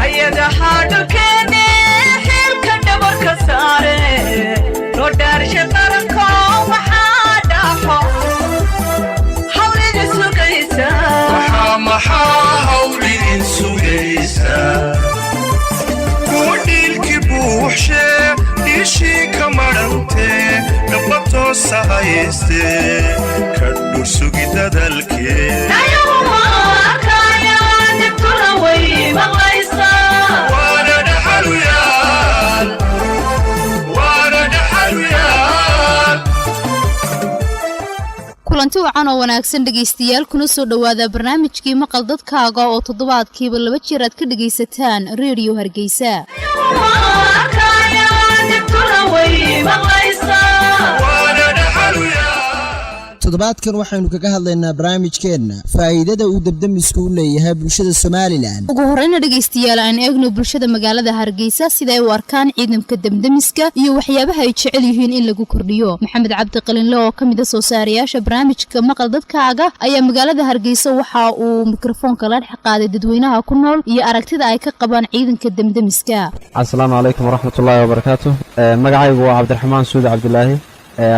Hay-adaha dhulkeene xilka dhabarka saare loo dhaarshay qaranko, maxaa dhaxo hawlida sugaysa? Maxaa hawl idin sugaysaa? Kuwa dhiilkii buuxshee, dhiishii ka madhantee, dhaba toosa haystee, ka dhur sugi dadalkee. Ayaguma arkayaan, dhibtuna way maqlaysaa. Waana dhaxaluyaal, waana dhaxaluyaal. Kulanti wacan oo wanaagsan, dhegaystayaal, kuna soo dhowaada barnaamijkii Maqal Dadkaaga oo toddobaadkiiba laba jeer aad ka dhegaysataan Reediyo Hargeysa. Ayaguma arkayaan, dhibtuna way maqlaysaa. Waana dhaxaluyaal. Toddobaadkan waxaynu kaga hadlaynaa barnaamijkeenna faa'iidada uu debdemisku u leeyahay bulshada Somaliland. Ugu horeyna, dhegaystayaal, aan eegno bulshada magaalada Hargeysa sida ay u arkaan ciidanka demdemiska iyo waxyaabaha ay jecel yihiin in lagu kordhiyo. Maxamed Cabdi Qalinle oo ka mid a soo saarayaasha barnaamijka Maqal Dadkaaga ayaa magaalada Hargeysa waxa uu mikrofoonka la dhex qaaday dadweynaha ku nool iyo aragtida ay ka qabaan ciidanka demdemiska. Asalaamu calaykum waraxmatullaahi wabarakaatu. Magacaygu waa Cabdiraxmaan Suudi Cabdilaahi,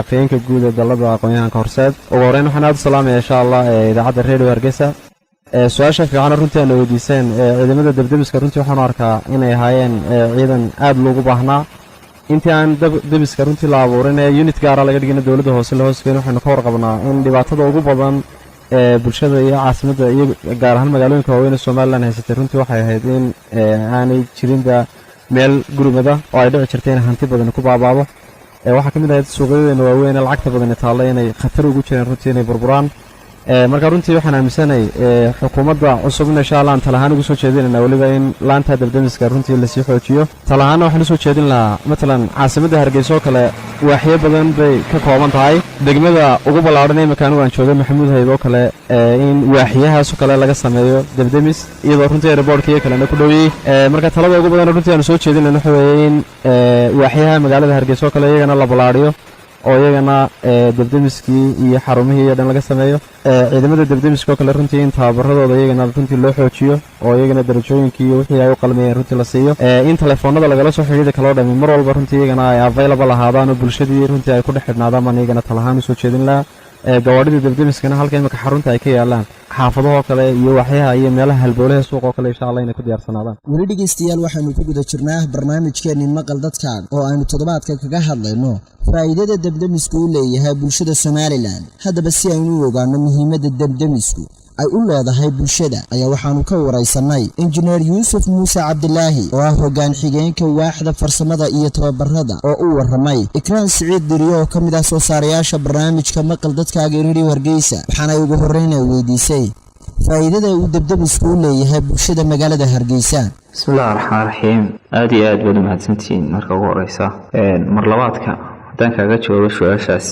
afhayeenka guud ee dalada aqoon-yahanka Horseed. Ugu horreyn waxaan aad u salaamaya, insha Allah, idaacadda Redio Hargeysa. Su-aasha fiicana runtii aana weydiiseen, ciidamada debdemiska, runtii waxaanu arkaa inay ahaayeen ciidan aad loogu baahnaa. Intii aan demiska runtii la abuurin ee unit gaara laga dhigina dowladda hoose la hoosgeyn, waxaynu ka warqabnaa in dhibaatada ugu badan ee bulshada iyo caasimadda iyo gaar ahaan magaalooyinka waaweyn ee Somaliland haysatay runtii waxay ahayd in aanay jirinba meel gurmada oo ay dhici jirtay in hanti badani ku baabaado. Waxaa ka mid ahayd suuqyadeena waaweyn ee lacagta badani taalla inay khatar ugu jireen runtii inay burburaan. Marka runtii waxaan aaminsanay xukuumadda cusubna, insha Allah, aan talahaan ugu soo jeedinayna weliba in laanta dabdemiska runtii lasii xoojiyo. Talahaanna waxaan usoo jeedin lahaa, matalan, caasimadda Hargeysa oo kale waaxyo badan bay ka kooban tahay. Degmada ugu ballaadhan imika anigu aan joogay, Maxamuud Hayb oo kale, in waaxyahaasoo kale laga sameeyo debdemis, iyadoo runtii airportka iyo kalena ku dhowyey. Marka talada ugu badan runtii aanu soo jeedinayna waxa weeye in waaxyaha magaalada Hargeysa oo kale iyagana la ballaadhiyo oo iyagana debdemiskii iyo xarumihii iyo dhan laga sameeyo. Ciidamada debdemiska oo kale runtii in tababaradooda iyagana runtii loo xoojiyo oo iyagana darajooyinkii iyo wixii ay u qalmayeen runtii la siiyo, in telefoonada lagala soo xidhiidhi kaloo dhami mar walba runtii iyagana ay available ahaadaan oo bulshadii runtii ay ku dhex xidhnaadaan baan iyagana talahaan usoo jeedin lahaa. Gawaadhida debdemiskana halka imika xarunta ay ka yaalaan xaafadahoo kale iyo waxyaha iyo meelaha halbowlaha suuqa oo kale, insha Allah, inay ku diyaarsanaadaan. Weli, dhegaystayaal, waxaynu ku guda jirnaa barnaamijkeennii Maqal Dadkaaga oo aynu toddobaadka kaga hadlayno faa'iidada debdemisku u leeyahay bulshada Somaliland. Haddaba, si aynu u ogaanno muhiimadda debdemisku ay u leedahay bulshada, ayaa waxaanu ka waraysannay Injineer Yuusuf Muuse Cabdilaahi oo ah hoggaan xigeenka waaxda farsamada iyo tababarada, oo u warramay Ikraan Siciid Diriyo oo ka mid ah soo saarayaasha barnaamijka Maqal Dadkaaga Radio Hargeysa. Waxaana ugu horreyna weydiisay faa'iidada uu debdemisku u leeyahay bulshada magaalada Hargeysa. Bismillahi raxmaan raxiim. Aada iyo aad baad umahadsantihiin. Marka ugu horeysa, mar labaadka haddaan kaaga jawaabo su-aashaas,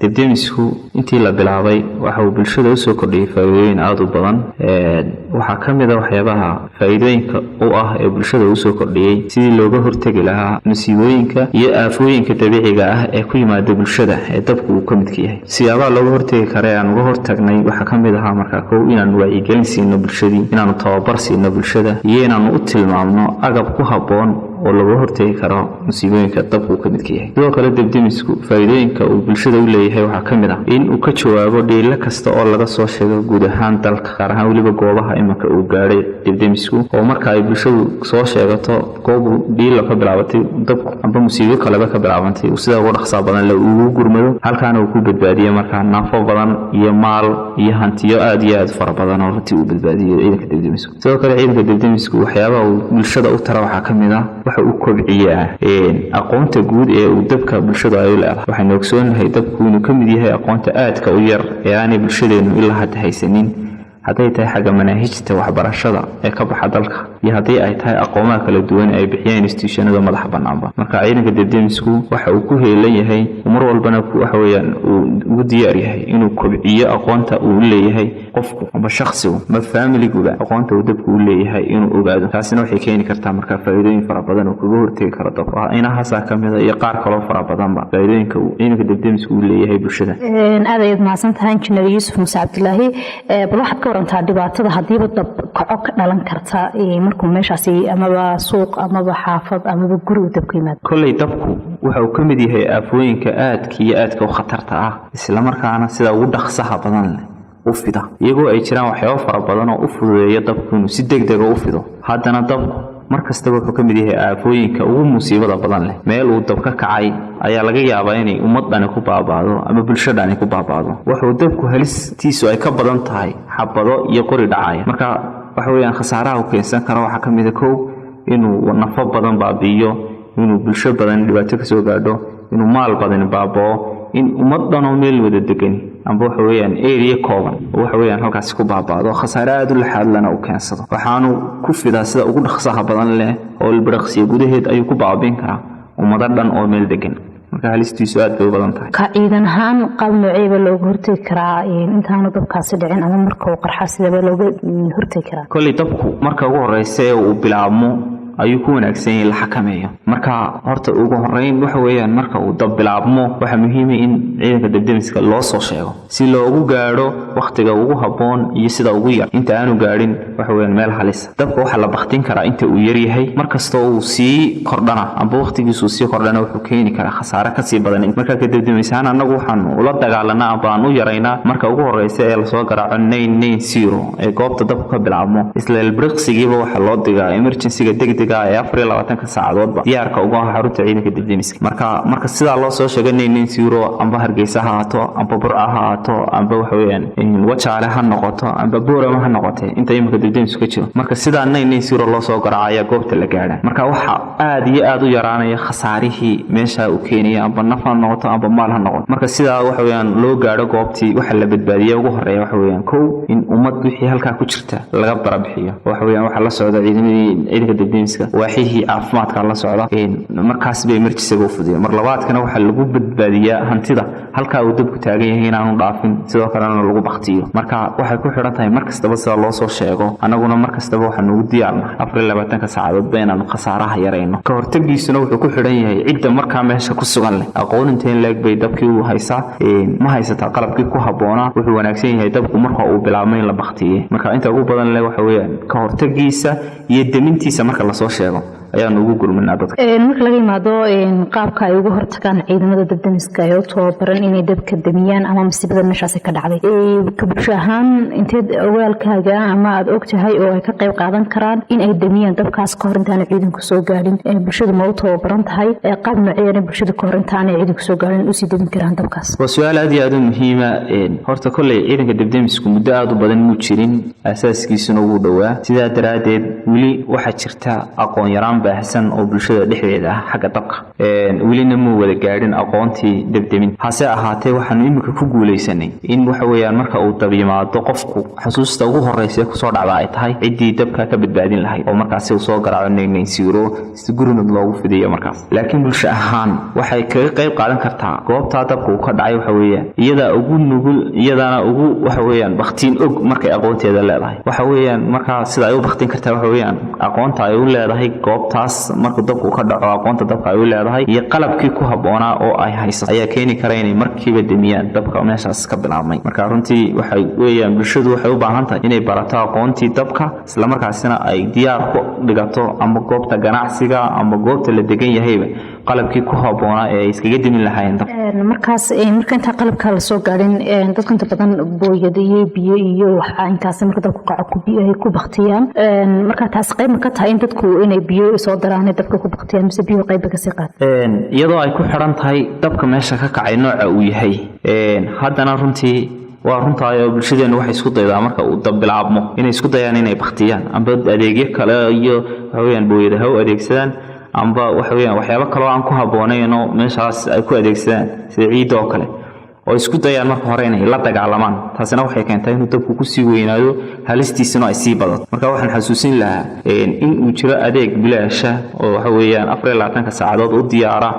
debdemisku intii la bilaabay waxa uu bulshada usoo kordhiyey faa'iidooyin aada u badan. Waxaa ka mid a waxyaabaha faa'iidooyinka u ah ee bulshada usoo kordhiyey sidii looga hortegi lahaa masiibooyinka iyo aafooyinka dabiiciga ah ee ku yimaada bulshada ee dabku uu ka midka yahay. Siyaabaha looga hortegi kara ee aan uga hortagnay waxaa ka mid ahaa, markaa, kow, inaanu wacyigelin siino bulshadii, inaanu tababar siino bulshada iyo inaanu u tilmaamno agab ku habboon oo looga hortegi karo musiibooyinka dabku uu ka midka yahay. Sidoo kale, debdemisku faa'iidooyinka uu bulshada u leeyahay waxaa ka mid ah in uu ka jawaabo dhiilo kasta oo laga soo sheego guud ahaan dalka, gaar ahaan weliba goobaha iminka uu gaadhay debdemisku, oo marka ay bulshadu soo sheegato goobu dhiilo ka bilaabatay dabku amba musiibo kaleba ka bilaabantay, uu sida ugu dhaqsaa badan le ugu gurmado, halkaana uu ku badbaadiyo markaa naafo badan iyo maal iyo hantiyo aad iyo aad fara badan oo runtii uu badbaadiyo ciidanka debdemisku. Sidoo kale, ciidanka debdemisku waxyaabaha uu bulshada u tara waxaa ka mid ah waxa uu kobciyaa aqoonta guud ee uu dabka bulshadu ay u leedahay. Waxaynu ogsoonahay dabku inuu ka mid yahay aqoonta aadka u yar ee aanay bulshadeenu ilaa hadda haysanin, hadday tahay xagga manaahijta waxbarashada ee ka baxa dalka iyo haddii ay tahay aqoomaha kala duwan ee ay bixiyaan institutionada madaxa bannaanba. Marka ciidanka debdemisku waxa uu ku heelan yahay, mar walbana waxa weeyaan uu ugu diyaar yahay inuu kobciyo aqoonta uu leeyahay qofku amba shakhsigu ma familiguba, aqoonta uu dabku u leeyahay inuu ogaado. Taasina waxay keeni kartaa marka faa'iidooyin fara badan oo kaga hortegi karo dabka. Inahaasaa ka mid a iyo qaar kaloo fara badanba faa'iidooyinka uu ciidanka debdemisku u leeyahay bulshada. Aad ayaad mahadsan tahay, Injineer Yuusuf Muuse Cabdilaahi. Bal waxaad ka warantaa dhibaatada haddiiba dab kaco ka dhalan karta markuu meeshaasi amaba suuq amaba xaafad amaba guri uu dab ka yimaado? Kolley dabku waxa uu ka mid yahay aafooyinka aadka iyo aadka u khatarta ah, islamarkaana sida ugu dhaqsaha badan leh u fida. Iyagoo ay jiraan waxyaabo fara badan oo u fududeeya dabku inuu si degdega u fido, haddana dabku mar kastaba wuxuu ka mid yahay aafooyinka ugu musiibada badan leh. Meel uu dab ka kacay ayaa laga yaabaa inay ummad dhani ku baaba'do ama bulsho dhani ku baaba'do. Wuxuu dabku halistiisu ay ka badan tahay xabado iyo qori dhacaya. Marka waxa weeyaan khasaaraha uu keensan karo waxaa ka mid a, kow, inuu nafo badan baabi'iyo, inuu bulsho badan dhibaato kasoo gaadho, inuu maal badan baaba'o, in ummad dhan oo meel wada degani amba waxa weeyaan area kooban oo waxa weeyaan halkaasi ku baaba'do, khasaare aada u laxaadlana uu keensado. Waxaanu ku fidaa sida ugu dhaqsaha badan leh oo ilbiriqsiya gudaheed ayuu ku baabi'in karaa ummado dhan oo meel degan. Marka halistiisu aad bay u badan tahay. Ka ciidan ahaan, qaab nooceeba looga hortegi karaa intaanu dabkaasi dhicin ama marka uu qarxa, sidaba looga hortegi karaa? Kolley dabku marka ugu horeysa ee uu bilaabmo ayuu ku wanaagsan yahay in la xakameeyo. Marka horta ugu horeyn waxa weeyaan, marka uu dab bilaabmo, waxaa muhiima in ciidanka dabdemiska loo soo sheego si loogu gaadho wakhtiga ugu habboon iyo sida ugu yar inta aanu gaadhin waxa weeyaan meel halisa. Dabka waxaa la baktin karaa inta uu yar yahay. Mar kastoo uu sii kordhana amba wakhtigiisuu sii kordhana, wuxuu keeni karaa khasaare kasii badan. Marka ka dabdemisaan annagu waxaanu ula dagaalanaa amba aan u yaraynaa marka ugu horeysa ee lasoo garaaco 990 ee goobta dabku ka bilaabmo, isla ilbiriqsigiiba waxaa loo digaa emergencyga degdega ee 24-ka saacadoodba diyaarka uga ah xarunta ciidanka dabdemiska. Marka sidaa loo soo sheegay 990, amba Hargeysa ha ahaato, amba Burca ha ahaato, amba waxa weeyaan Wajaale ha noqoto, amba Boorama ha noqote, inta imika dabdemisku ka jiro, marka sidaa 990 loo soo garaaco ayaa goobta la gaadha. Marka waxa aad iyo aad u yaraanaya khasaarihii meesha uu keenaya, amba naf ha noqoto amba maal ha noqoto. Marka sidaa waxa weeyaan loo gaadho goobtii, waxa la badbaadiya ugu horeeya waxa weeyaan, kow, in ummad wixii halkaa ku jirta laga barabixiyo. Waxa weeyaan waxaa la socda ciidamadii ciidanka dabdemiska, waaxihii caafimaadka la socda. Markaas bay emergencyga u fudiya. Mar labaadkana waxaa lagu badbaadiyaa hantida halkaa uu dabku taagan yahay inaanu dhaafin, sidoo kalena lagu baktiyo. Marka waxay ku xidhan tahay mar kastaba sida loo soo sheego. Annaguna mar kastaba waxaanu ugu diyaarnahay 24-ka saacadoodba inaanu khasaaraha yarayno. Ka hortagiisuna wuxuu ku xidhan yahay cidda markaa meesha ku sugan leh aqoon inteen leeg bay dabkii u haysaa, ma haysataa qalabkii ku habboonaa. Wuxuu wanaagsan yahay dabku marka uu bilaabmay in la baktiye. Marka inta ugu badan leh waxa weeyaan ka hortagiisa iyo demintiisa marka lasoo sheego ayaanu ugu gurminaa dadka. Marka laga yimaado qaabka ay uga hortagaan ciidamada dabdemiska ee u tababaran inay dabka damiyaan ama masiibada meeshaasi ka dhacday, ka bulsho ahaan inteed ogaalkaaga ama aada og tahay oo ay ka qayb qaadan karaan in ay damiyaan dabkaas ka hor intaana ciidanku soo gaadhin? Bulshadu ma u tababaran tahay? Qaab nooceena bulshada ka hor intaanay ciidanku soo gaadhin usii damin karaan dabkaas? Waa su-aal aad iyo aad u muhiima. Horta kolley ciidanka dabdemisku muddo aada u badan muu jirin, asaaskiisuna wuu dhowaa. Sidaa daraaddeed weli waxaa jirta aqoon yaraan baahsan oo bulshada dhexdeeda ah xagga dabka. Welina muu wada gaadhin aqoontii dabdemin. Hase ahaatee, waxaanu iminka ku guulaysanay in waxa weeyaan marka uu dab yimaado, qofku xusuusta ugu horeysa ee kusoo dhacda ay tahay ciddii dabka ka badbaadin lahayd, oo markaasi uu soo garaaco 990 si gurmad loogu fidiyo markaas. Laakiin bulsho ahaan waxay kaga qayb qaadan kartaa goobtaa dabka uu ka dhacay, waxa weeyaan iyadaa ugu nugul, iyadaana ugu waxa weeyaan baktiin og markay aqoonteeda leedahay. Waxa weeyaan markaa sida ay u baktin kartaa waxa weeyaan aqoonta ay u leedahay goobtaas markuu dabku ka dhaco, aqoonta dabka ay u leedahay iyo qalabkii ku habboonaa oo ay haysato ayaa keeni kara inay markiiba demiyaan dabka meeshaas ka bilaabmay. Marka runtii waxay weeyaan bulshadu waxay u baahan tahay inay barato aqoontii dabka, islamarkaasina ay diyaar ku dhigato ama goobta ganacsiga ama goobta la degan yahayba qalabkii ku habboonaa ee ay iskaga demin lahaayeen dabka. Markaas marka intaa qalabka lasoo gaadhin, dadka inta badan booyada iyo biyo iyo waxa intaas marka dabku kaco ay ku baktiyaan. Marka taas qayb ma ka tahay in dadku inay biyo soo daraan dabka ku baktiyaan, mise biyo qayb kasii qaat? Iyadoo ay ku xidhan tahay dabka meesha ka kacay nooca uu yahay, haddana runtii waa runtaay oo bulshadeennu waxay isku daydaa marka uu dab bilaabmo inay isku dayaan inay baktiyaan, amba adeegyo kale iyo waxa weeyaan booyada ha u adeegsadaan, amba waxa weeyaan waxyaabo kaloo aan ku habboonayn oo meeshaas ay ku adeegsadaan sida ciidda oo kale, oo isku dayaan marka hore inay la dagaalamaan. Taasina waxay keentaa inuu dabku kusii weynaado, halistiisuna ay sii badato. Marka waxaan xasuusin lahaa in uu jiro adeeg bilaasha oo waxa weeyaan 24-ka saacadood u diyaara,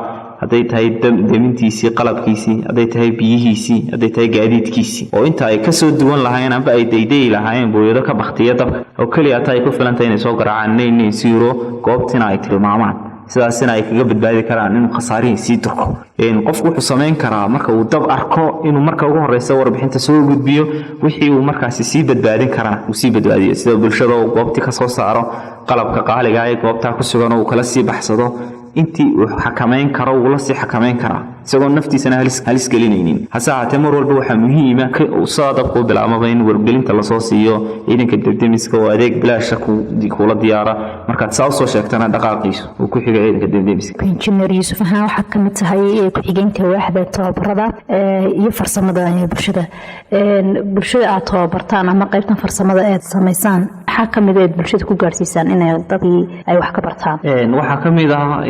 hadday tahay demintiisii, qalabkiisii, hadday tahay biyihiisii, hadday tahay gaadiidkiisii, oo inta ay kasoo duwan lahaayeen amba ay daydayi lahaayeen booyado ka baktiya dabka oo keliya ata ay ku filantahay inay soo garaacaan 990, goobtina ay tilmaamaan. Sidaasina ay kaga badbaadi karaan inuu khasaarihii sii durko. Qofku wuxuu samayn karaa marka uu dab arko inuu marka ugu horeysa warbixinta soo gudbiyo, wixii uu markaasi sii badbaadin karana uu sii badbaadiyo, sida bulshada uu goobtii ka soo saaro, qalabka qaaliga ee goobtaa ku sugan oo uu kala sii baxsado, intii uu xakamayn karo wuu la sii xakamayn karaa, isagoo naftiisana halis gelinaynin. Hase ahaatee, mar walba waxaa muhiima sidaa dabka u bilaabmaba in wargelinta lasoo siiyo ciidanka debdemiska oo adeeg bilaasha kula diyaara. Markaad saa usoo sheegtana, dhaqaaqiisu uu ku xiga ciidanka debdemiska. Injineer Yuusuf ahaan, waxaad ka mid tahay ku-xigeenka waaxda tababarada iyo farsamada ee bulshada. Bulshada aad tababartaan ama qaybtan farsamada aad samaysaan, maxaa ka mid aad bulshada ku gaarsiisaan inay dadkii ay wax ka bartaan? Waxaa ka mid ah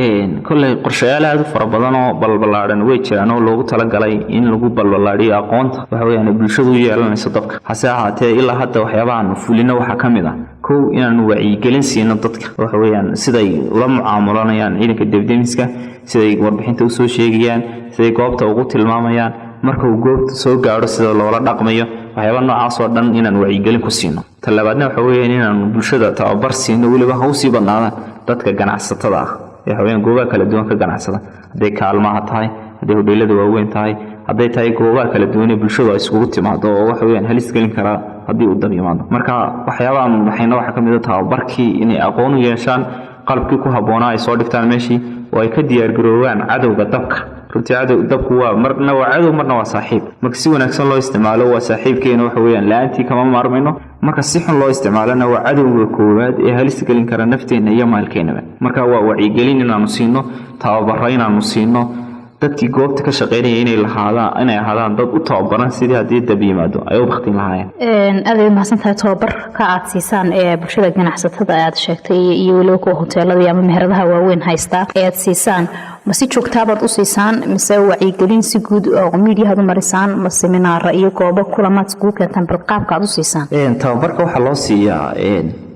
kolley qorshayaal aad u fara badan oo balballaadhan way jiraan oo loogu talagalay in lagu balballaadhiyo aqoonta waxa weyaan bulshadu u yeelanayso dabka. Hase ahaatee, ilaa hadda waxyaabahaanu fulino waxaa ka mid ah, kow, inaanu wacyigelin siino dadka, waxa weeyaan siday ula mucaamulanayaan ciidanka debdemiska, siday warbixinta usoo sheegayaan, siday goobta ugu tilmaamayaan, marka uu goobta soo gaadho sida loola dhaqmayo, waxyaaba noocaas oo dhan inaan wacyigelin ku siino. Talabaadna waxa weeyaan inaanu bulshada tababar siino, weliba ha usii badnaadaan dadka ganacsatada ah ee haween goobaha kala duwan ka ganacsada, hadday kaalmaha tahay, hadday hodheelada waaweyn tahay, hadday tahay goobaha kala duwan ee bulshadu ay isugu timaado oo waxa weeyaan halis gelin karaa haddii uu dab yimaado. Marka waxyaabahan waxayna waxaa ka mid ah tababarkii inay aqoon u yeeshaan, qalabkii ku habboonaa ay soo dhigtaan meeshii oo ay ka diyaargaroobaan cadowga dabka. Runtii cadow dabku waa marna waa cadow, marna waa saaxiib. Marka si wanaagsan loo isticmaalo waa saaxiibkeena, waxa weeyaan la-aantii kama maarmayno. Marka si xun loo isticmaalona waa cadowga koowaad ee halis gelin kara nafteenna iyo maalkeennaba. Marka waa wacyigelin inaanu siino, tababaro inaanu siino, dadkii goobta ka shaqaynaya inay lahaadaan, inay ahaadaan dad u tababaran sidii haddii dab yimaado ay u baktin lahaayeen. Aad ay umahadsan tahay. Tababarka aad siisaan ee bulshada ganacsatada aad sheegtay iyo weliba kuwa hoteelada ama meheradaha waaweyn haysta ee aad siisaan, ma si joogtaabaad u siisaan, mise wacyigelin si guud oo miidiyahaad u marisaan, ma seminaara iyo goobo kulamaad iskugu keentaan? Bal qaabka aad u siisaan. Tababarka waxaa loo siiyaa,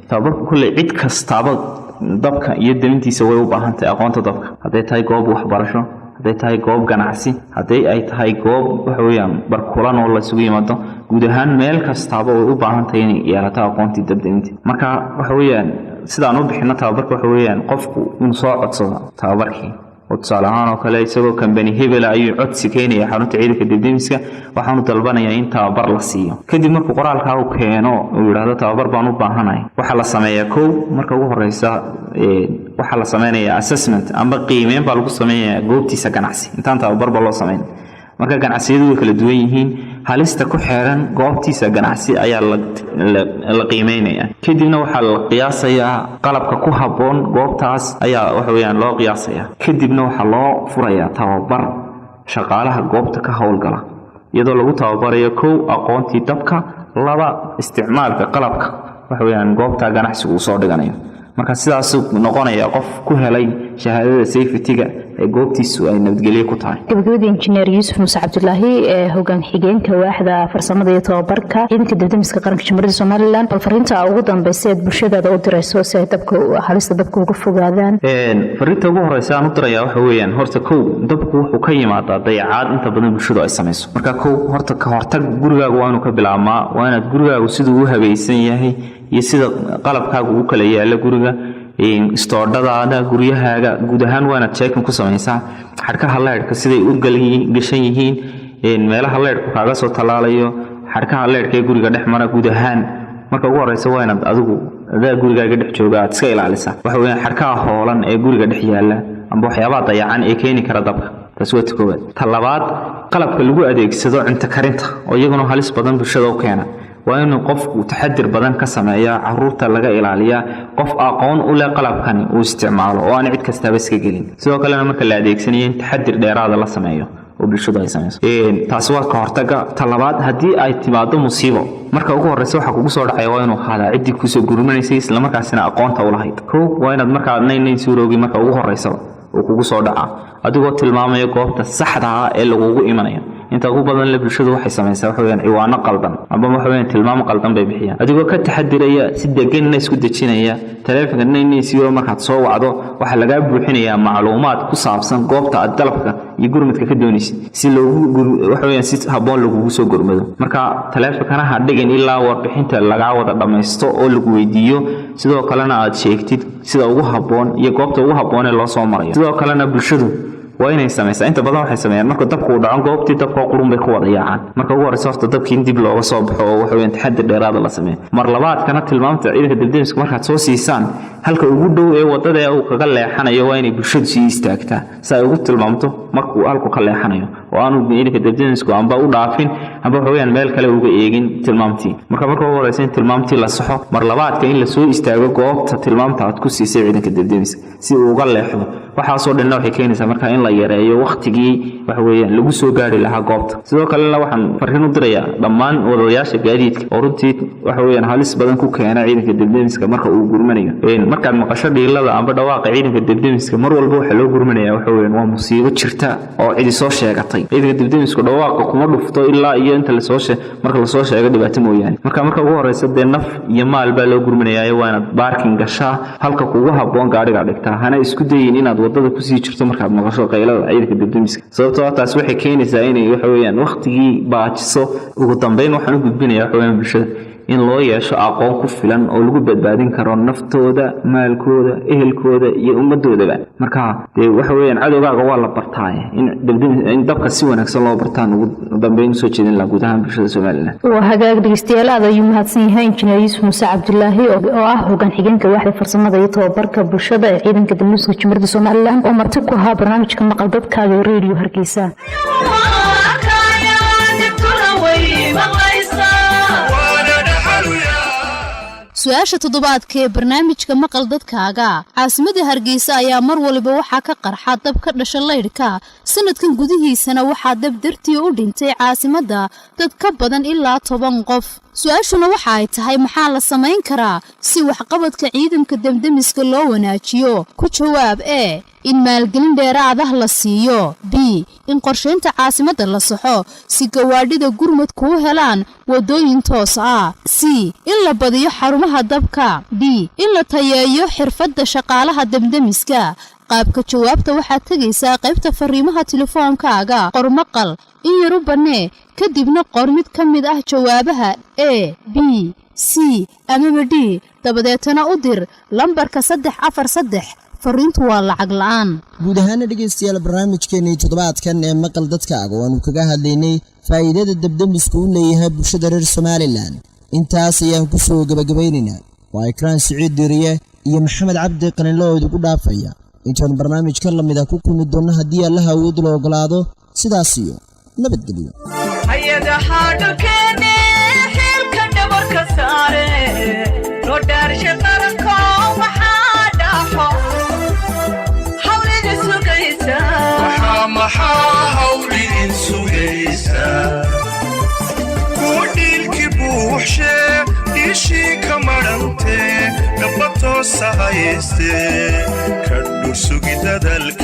tababarka kulley cid kastaaba dabka iyo damintiisa way u baahan tahay aqoonta dabka, hadday tahay goob waxbarasho, hadday tahay goob ganacsi, hadday ay tahay goob waxa weeyaan barkulan oo laysugu yimaado. Guud ahaan meel kastaaba way u baahan tahay inay yeelato aqoontii dabdaminta. Marka waxa weeyaan sidaan u bixino tababarka, waxa weeyaan qofku inuu soo codsado tababarkii, oo tusaale ahaan oo kale isagoo kambani hebela ayuu codsi keenaya xarunta ciidanka debdemiska, waxaanu dalbanayaa in tababar la siiyo. Kadib markuu qoraalkaa uu keeno, uu yidhaahdo tababar baan u baahanahay, waxaa la sameeyaa, kow, marka ugu horeysa waxaa la sameynayaa assessment amba qiimeyn baa lagu sameynayaa goobtiisa ganacsi intaan tababarba loo sameyn. Marka ganacsiyadu way kala duwan yihiin, halista ku xeeran goobtiisa ganacsi ayaa la qiimeynaya. Kadibna waxaa la qiyaasayaa qalabka ku habboon goobtaas ayaa waxa weeyaan loo qiyaasaya. Kadibna waxaa loo furayaa tababar shaqaalaha goobta ka howlgala, iyadoo lagu tababarayo, kow, aqoontii dabka, laba, isticmaalka qalabka waxa weeyaan goobta ganacsigu uu soo dhiganayo. Marka sidaasuu noqonaya qof ku helay shahaadada safety-ga ee goobtiisu ay nabadgelyo ku tahay. Gabagabadii, injineer Yuusuf Muuse Cabdulaahi ee hogaan xigeenka waaxda farsamada iyo tababarka ciidanka debdemiska qaranka Jamhuuriyadda Somaliland, bal fariinta ugu dambeysa eed bulshadaada u dirayso si ay dabka, halista dabka uga fogaadaan. Fariinta ugu horeysa aan u dirayaa waxa weeyaan, horta kow, dabku wuxuu ka yimaadaa dayacaad inta badan bulshadu ay samayso. Marka kow, horta ka hortag gurigaagu waa inuu ka bilaabmaa. Waa inaad gurigaagu siduu u habaysan yahay iyo sida qalabkaagu u kala yaalo guriga, istoodhadaada, guryahaaga guud ahaan waa inaad checking ku samaysaa, xadhkaha leydhka siday u gashan yihiin, meelaha leydhku kaaga soo tallaalayo, xadhkaha leydhka ee guriga dhex mara guud ahaan. Marka ugu horeysa waa inaad adigu adaa gurigaaga dhex jooga aad iska ilaalisaa waxa weeyaan xadhkaha hoolan ee guriga dhex yaala amba waxyaabaha dayacan ee keeni kara dabka. Taasi waa ta koowaad. Ta labaad, qalabka lagu adeegsado cunto karinta oo iyaguna halis badan bulshada u keena, waa inuu qofku taxadir badan ka sameeyaa, caruurta laga ilaaliyaa, qof aqoon u leh qalabkani uu isticmaalo oo aan cid kastaaba iska gelin. Sidoo kalena marka la adeegsanayo in taxadir dheeraada la sameeyo oo bulshadu ay samayso. Taasi waa ka hortaga. Ta labaad, haddii ay timaado musiibo, marka ugu horeysa waxaa kugu soo dhacaya waa inuu ahaadaa ciddii kusoo gurmanaysay, islamarkaasina aqoonta u lahayd. Kow, waa inaad markaa 99 suuroogi marka ugu horeysaba uu kugu soo dhacaa, adigoo tilmaamaya goobta saxda ah ee lagugu imanayo. Inta ugu badan le bulshadu waxay samaysaa waxa weeyaan ciwaano qaldan amba waxa weeyaan tilmaamo qaldan bay bixiyaan. Adigoo ka taxadiraya, si deganna isku dejinaya, taleefanka 990 markaad soo wacdo, waxaa lagaa buuxinayaa macluumaad ku saabsan goobta aad dalabka iyo gurmadka ka doonaysid, si loogu waxa weeyaan si habboon lagugu soo gurmado. Marka taleefankana ha dhigin ilaa warbixinta lagaa wada dhammaysto oo lagu weydiiyo, sidoo kalena aad sheegtid sida ugu habboon iyo goobta ugu habboon ee loo soo marayo. Sidoo kalena bulshadu waa inay samaysaa, inta badan waxay sameeyaan marka dabku uu dhaco, goobtii dabka qurun bay ku wada yaacaan. Marka ugu horreysa horta dabkii in dib looga soo baxo oo waxa weeyaan taxadir dheeraada la sameeyo. Mar labaadkana tilmaamta ciidanka debdemiska markaad soo siisaan, halka ugu dhow ee waddada ee uu kaga leexanayo waa inay bulshadu sii istaagtaa, si ay ugu tilmaamto markuu halku ka leexanayo, oo aanu ciidanka debdemisku amba u dhaafin amba waxa weeyaan meel kale uga eegin tilmaamtii. Marka ugu horreysa in tilmaamtii la saxo, mar labaadka in lasoo istaago goobta tilmaamta aad ku siisay ciidanka debdemiska si uu uga leexdo. Waxaasoo dhanna waxay keenaysaa marka in la yareeyo wakhtigii waxa weeyaan lagu soo gaari lahaa goobta. Sidoo kalena waxaan farriin u dirayaa dhammaan wadayaasha gaadiidka oo runtii waxa weeyaan halis badan ku keena ciidanka debdemiska marka uu gurmanayo. Markaad maqasho dhiilada amba dhawaaqa ciidanka debdemiska, mar walba waxaa loo gurmanaya waxa weeyaan waa musiibo jirta oo cidi soo sheegatay. Ciidanka debdemisku dhawaaqa kuma dhufto ilaa iyo inta lasoo marka lasoo sheego dhibaato mooyaane. Marka ugu horeysa dee naf iyo maal baa loo gurmanayaa. Waa inaad parking gashaa, halka kugu habboon gaadhiga dhigtaa, hana isku dayin inaad wadada kusii jirto markaad maqasho qaylada ciidanka debdemiska, sababtoo ah taas waxay keenaysaa inay waxa weeyaan wakhtigii baajiso. Ugu dambeyn waxaan u gudbinayaa waxa weeyaan bulshada in loo yeesho aqoon ku filan oo lagu badbaadin karo naftooda, maalkooda, ehelkooda iyo ummadoodaba. Marka dee waxa weeyaan cadowgaaga waa la bartaaye, in dabka si wanaagsan loo bartaan ugu dambeyn usoo jeedin lahaa guud ahaan bulshada Somaliland. Waa hagaag, dhegeystayaal, aad ayuu mahadsan yahay Injineer Yuusuf Muuse Cabdulaahi oo ah hogaan xigeenka waaxda farsamada iyo tababarka bulshada ee ciidanka debdemiska Jamhuuriyadda Somaliland, oo marti ku ahaa barnaamijka Maqal Dadkaaga ee Radio Hargeysa. Arkaya, dhibtuna way maqlaysaa. Waana dhaxaluyaa. Su-aasha toddobaadka ee barnaamijka Maqal Dadkaaga: caasimadda Hargeysa ayaa mar waliba waxaa ka qarxa dab ka dhasha laydhka. Sanadkan gudihiisana waxaa dab dartii u dhintay caasimadda dad ka badan ilaa 10 qof. Su-aashuna waxa ay tahay: maxaa la samayn karaa si waxqabadka ciidanka demdemiska loo wanaajiyo? Ku jawaab: E, in maalgelin dheeraadah la siiyo; B, in qorshaynta caasimadda la saxo si gawaadhida gurmadku u helaan waddooyin toos ah; C, in la badiyo xarumaha dabka; D, in la tayeeyo xirfadda shaqaalaha demdemiska. Qaabka jawaabta: waxaad tegaysaa qaybta fariimaha telefoonkaaga, qor "maqal", in yaru bannee, kadibna qor mid ka mid ah jawaabaha A, B, C amaba D, dabadeetana u dir lambarka 343. Fariintu waa lacag la'aan. Guud ahaana dhegaystayaal, barnaamijkeenii toddobaadkan ee Maqal Dadkaaga waanu kaga hadlaynay faa'iidada debdemisku u leeyahay bulshada reer Somaliland intaas ayaan ku soo gebagabaynaynaa. Waa Ikraan Siciid Diriye iyo Maxamed Cabdi Qalinlo oo idigu dhaafaya intaanu barnaamij ka lamid ah ku kulmi doonno, haddii Allaha awood la ogolaado. Sidaas iyo nabadgelyo. Hay-adaha dhulkeenne xilka dhabarka saare loo dhaarshay qaranko, maxaa dhaxo hawlida sugaysa? Maxaa hawl idin sugaysaa? Kuwa dhiilki buuxshee, dhiishii ka madhantee, dhaba toosa haystee, ka dhur sugi dadalka.